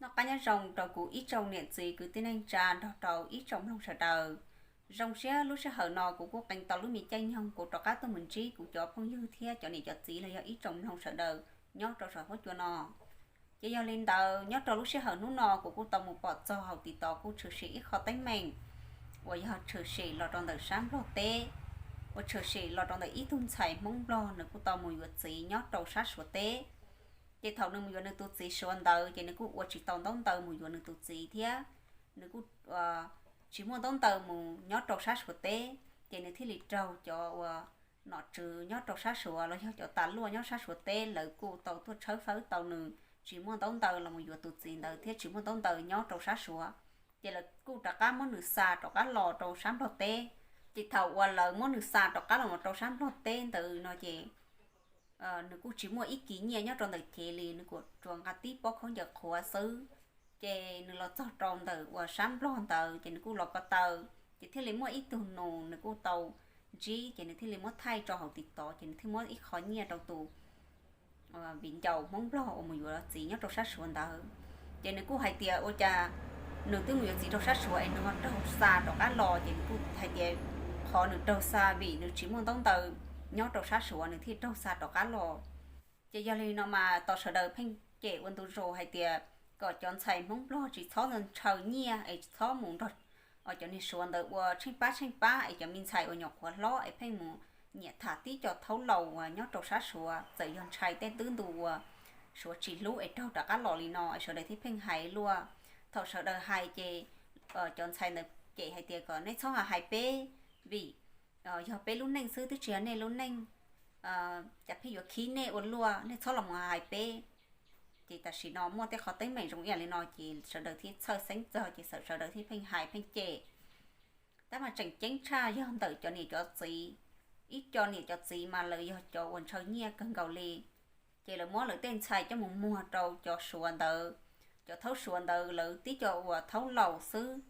Noj qab nyob zoo rau kuv ib tsoom niam txiv kwv tij neej tsa nrog rau ib tsoom mloog sawv daws. Zoo siab lub sij hawm no kuv kuj qee tau lub me caij nyoog kuv rov qab tuaj mus ntsib kuv cov phooj ywg thiab cov niam cov txiv los yog ib tsoom mloog sawv daws nyob rau saum huab cua no. Ces yog li ntawd nyob rau lub sij hawm hnub no kuv kuj tau mus pom txog hauv TikTok kuj tshwm sim ib qho teeb meem uas yog tshwm sim los rau ntawm sab Nplog teb, uas tshwm sim los rau ntawm ib tug ntxhais Hmoob Nplog nws kuj tau mus yuav txiv nyob rau sab Suav teb. Ces thaum nws mus yuav nws tus txiv Suav ntawd ces nws kuj ua tsis tau ntaub ntawv mus yuav nws tus txiv thiab nws kuj tsis muaj ntaub ntawv mus nyob rau sab Suav teb. Ces nws thiaj li raug cov uas nom tswv nyob rau sab Suav los yog cov tas luaj nyob sab Suav teb lawv kuj tau tuaj tshawb fawb tau nws tsis muaj ntaub ntawv los mus yuav tus txiv ntawd thiab tsis muaj ntaub ntawv nyob rau sab Suav. Ces lawv kuj rov qab muab nws xa rov qab los rau sab Nplog teb. Ces thaum uas lawv muab nws xa rov qab los rau sab Nplog teb ntawd no ces nws kuj tsis muaj ib kis nyiaj nyob rau ntawm cev li, nws kuj tsuas nqa tib pob khaub ncaws qhuav xwb. Ces nws los txog rau ntawm uas sab Nplog ntawd ces nws kuj los ko taw, ces thiaj li muaj ib tug nus nws kuj tau ntsib ces nws thiaj li muab thaij rau hauv TikTok ces nws thiaj muab ib qho nyiaj rau tus viv ncaus Hmoob Nplog uas mus yuav txiv nyob rau sab Suav ntawd. Ces nws kuj hais tias ua cas nws twb mus yuav txiv rau sab Suav es nws ho raug xa rov qab los, ces nws kuj hais tias qhov nws raug xa vim nws tsis muaj ntaub ntawv nyob rau sab Suav nws thiaj raug xa rov qab los. Ces yog li no mas tos sawv daws pheej cem ua ntu zus hais tias kom cov ntxhais Hmoob Nplog tsis txhob ntshaw nyiaj es tsis txhob mus nrog cov niag Suav ntawd ua tsheej pab tsheej pab es cov me ntxhais uas nyuam qhuav hlob es pheej mus nyiam tham tib co thaub laus uas nyob rau sab Suav, txawm yog ntshai tej twb ntu uas Suav tsis hlub es raug rov qab los li no es sawv daws thiaj pheej hais luaj. Thaum sawv daws hais ces cov ntxhais ntawd cem hais tias kom nej txhob hais peb, vim yog peb lub neej xwb twb tsis yog nej lub neej, cas pheej yuav khib nej ua luaj, nej txhob los mus hais peb. Ces tam sim no muaj tej qhov teeb meem zoo ib yam li no ces sawv daws thiaj txhawj xeeb txog ces sawv daws thiaj pheej hais pheej cem. Tab mas tseem ceeb tshaj yog ntawm cov niam cov txiv, ib co niam cov txiv mas lawv yog cov uas ntshaw nyiaj kawg nkaus li. Ces lawv muab lawv tej ntxhais coj mus muag rau cov Suav ntawd, cov thaub Suav ntawd lawv tib co uas thaub laus xwb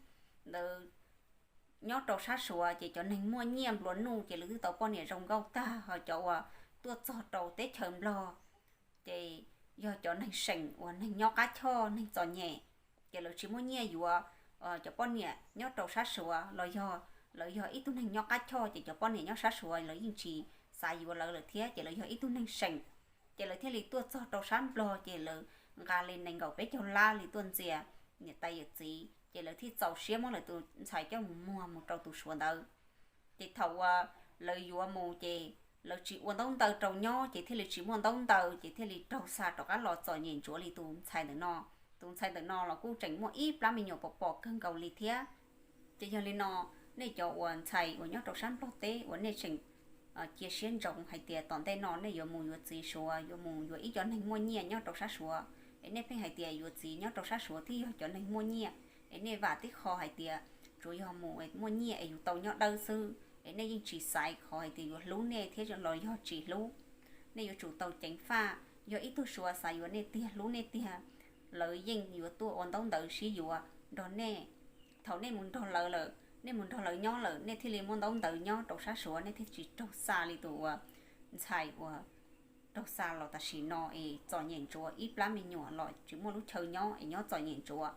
ntawd nyob rau sab Suav ces cov neeg muaj nyiaj nplua nuj ces lawv twb tau poj niam zoo nkauj tag, ho cov uas tuaj txog rau teb chaws Nplog ces yog cov neeg seem uas neeg nyob qab choj neeg txom nyem, ces lawv tsis muaj nyiaj yuav cov poj niam nyob rau sab Suav los yog lawv yog ib tug neeg nyob qab choj ces cov poj niam nyob sab Suav lawv yeej tsis xav yuav lawv lawm thiab ces lawv yog ib tug neeg seem. Ces lawv thiaj li tuaj txog rau sab Nplog ces lawv nqa li nees nkaum peb caug lab li tuaj ntxias niam tais yawm txiv ces lawv thiaj txaus siab muab lawv tus ntxhais coj mus muag mus rau tus Suav ntawd. Ces thaum uas lawv yuav mus ces lawv tsis ua ntaub ntawv rau nyob ces thiaj li tsis muaj ntaub ntawv ces thiaj li raug xa rov qab los txom nyem ntsuav li tus ntxhais ntawm no. Tus ntxhais ntawm no los kuj tseem muaj ib plab me nyuam pom pom kawg nkaus li thiab. Ces yog li no, nej cov uas ntxhais uas nyob rau sab Nplog teb uas nej tseem cia siab ntsoov hais tias tom ntej no nej yuav mus yuav txiv Suav, yuav mus yuav ib co neeg muaj nyiaj nyob rau sab Suav, es nej pheej hais tias yuav txiv nyob rau sab Suav thiaj yog cov neeg muaj nyiaj, es nej vam tib qho hais tias tsuas yog mus muaj nyiaj es yus tau nyob dawb xwb, es nej yeej tsis xaiv qhov hais tias yuav hlub nej thiab los yog tsis hlub. Nej yuav tsum tau ceev faj, yog ib tug Suav xav yuav nej tiag hlub nej tiag, lawv yeej yuav tuaj ua ntaub ntawv sib yuav nrog nej. Thaum nej mus nrog lawv lawm, nej mus nrog lawv nyob lawm, nej thiaj li muaj ntaub ntawv nyob rau sab Suav, nej thiaj tsis raug xa li tus uas ntxhais uas raug xa los tam sim no es txom nyem ntsuav ib plab me nyuam los tsis muaj lub chaw nyob es nyob txom nyem ntsuav.